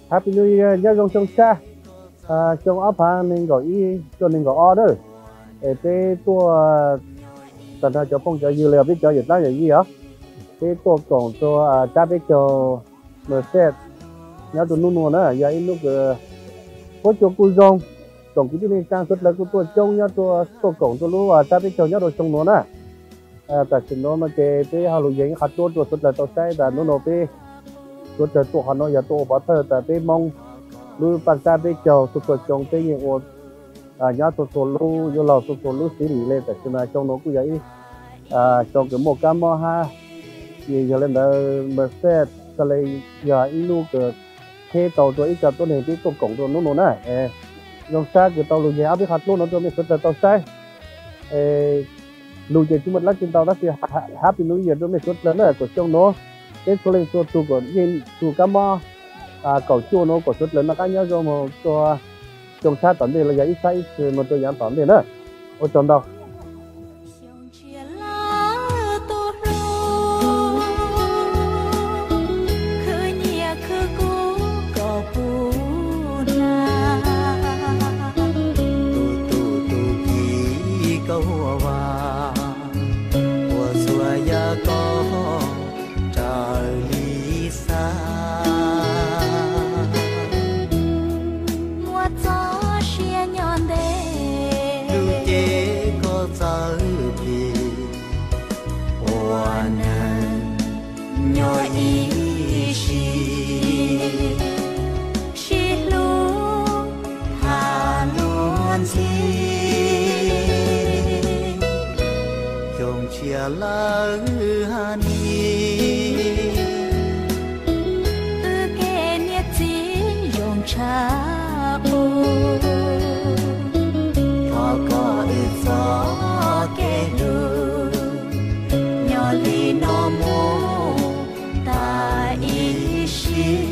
Happy New Year, nyob zoo xyoo tshiab, xyoo ob phav nees nkaum ib rau nees nkaum ob na. Es peb tuaj tag nrho cov phooj cov ywg los yog peb cov yawm dab yawm yij os, peb tuaj koom rua rab peb caug Merced nyob rua hnub nua na, yog ib hnub kws huab cua kuj zoo, tsoom kwv tij neej tsaa suav dlawg kuj tuaj coob nyob rua tuaj koom rua lub rab peb caug nyob rua xyoo nua na. Tam sim nuav no ces peb ho lug yees ib qhov dluab rua suav dlawg tau saib tas hnub nua peb suav dlawg tuaj qhov nuav yog tuaj ua pov thawj tas peb Moob lub paaj rab peb caug txhua txhua xyoo peb yeej ua nyob txhua txhua lub yuav laug txhua txhua lub xib lis le. Tam sim no xyoo nuav kuj yog ib xyoo kws muaj kab mob hab, ces yog le ntawd Merced xaav le yog ib lub kws kheb tau rua ib co tuab neeg peb tuaj koom rua hnub nua na. Zoo sab kws tau lug yees ob peb qhov dluab nuav rua mej suav dlawg tau saib. Lug ces tsi muaj dlaab tsi ntau tab sis Happy New Year rua mej suav dlawg na, kuas xyoo nuav peb txhua leej txhua tug kuas yeej tug kab mob kaum cuaj nuav kuas suav dlawg noj qab nyob zoo moog rua xyoo tshiab tom ntej los yog ib tshiab ib txhis moog rua yaav tom ntej na. Ua tsaug ntau. Tus tus kis koj ua vas, ua txhua yam koj raws li xav. Muaj txoj sia nyob ntev, lub cev koj txawj plig, ua neeg nyob ib sim, sib hlub has luag ntxhi. Xyoo tshiab lawm hab ni, wb kev niam txiv zoo tshaj qub. Thov kom wb txoj kev hlub nyob li no mus tas ib sim.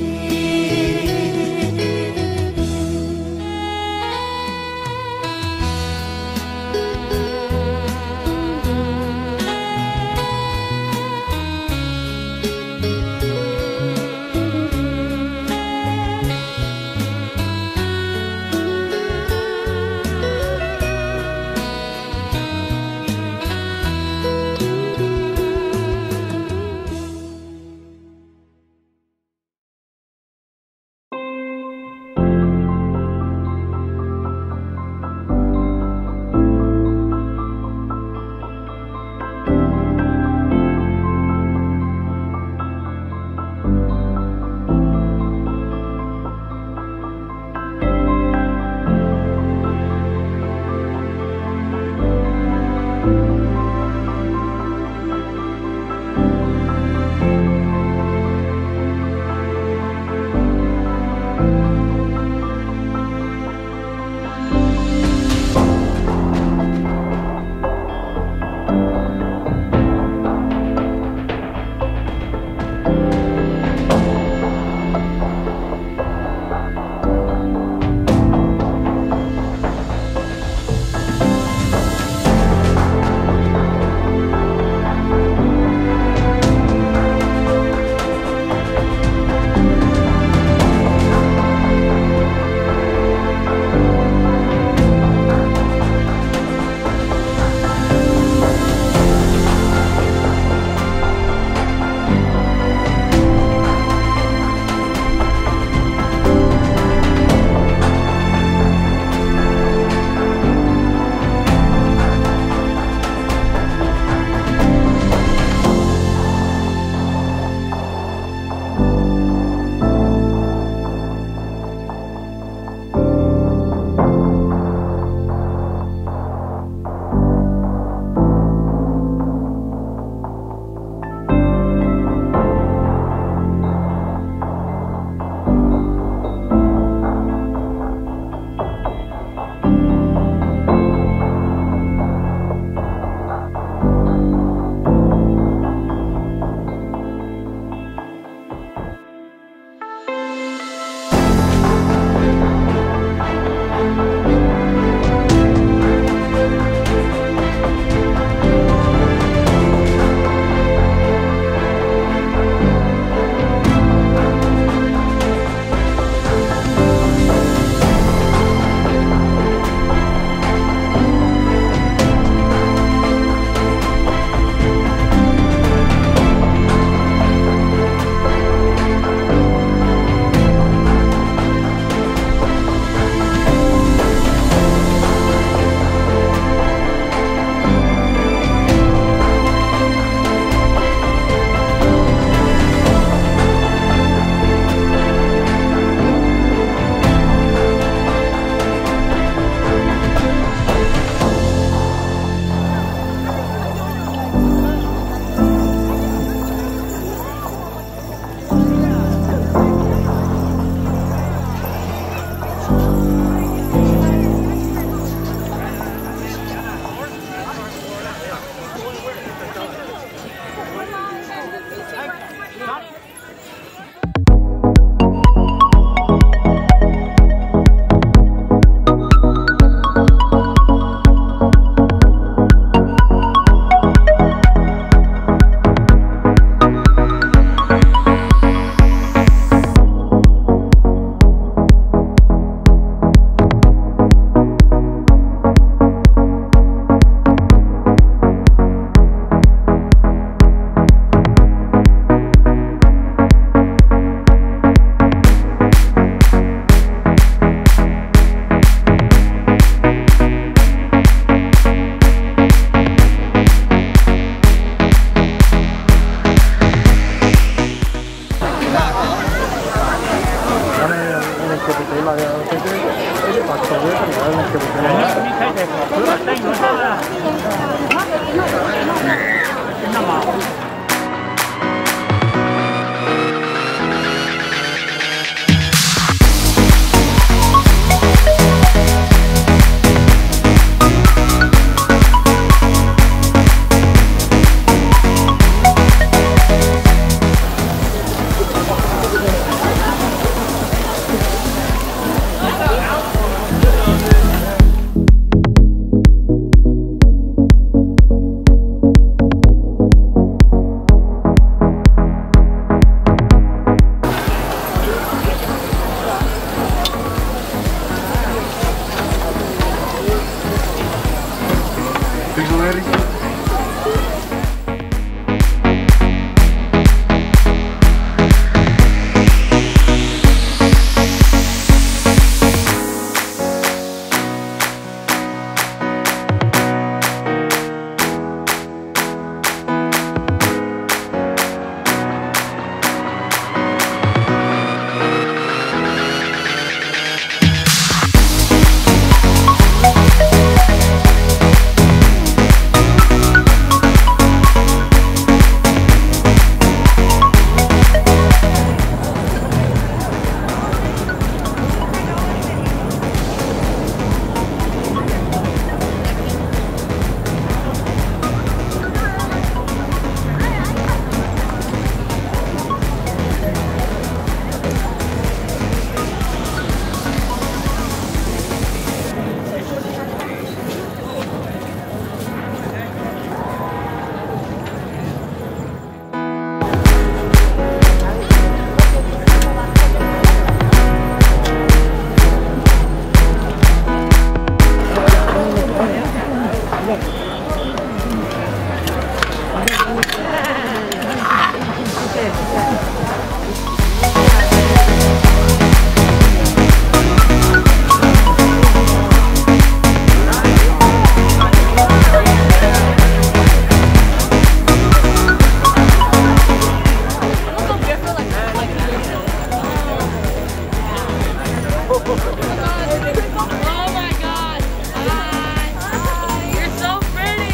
Oh my God. Hi. Hi. You're so pretty.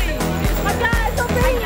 My God, so pretty.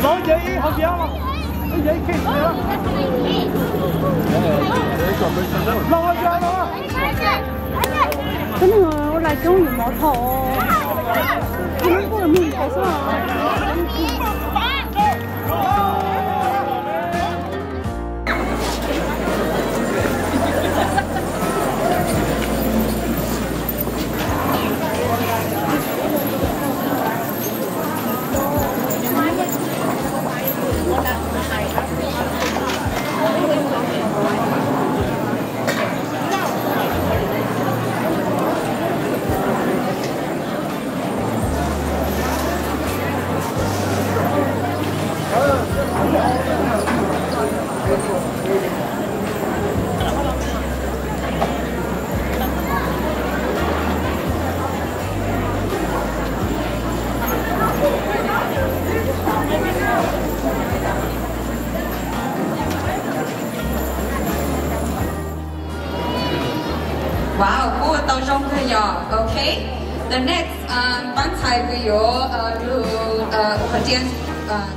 Los ces ib hauv kiag, ib hauv kiag los. Los yog los. Coob yus mov thoj. Wow, kuj tau zoo kawg yom. Ok. The next, um, pab ntxhais kuv yuav, uh, lug, uh, ua qhov tias, uh,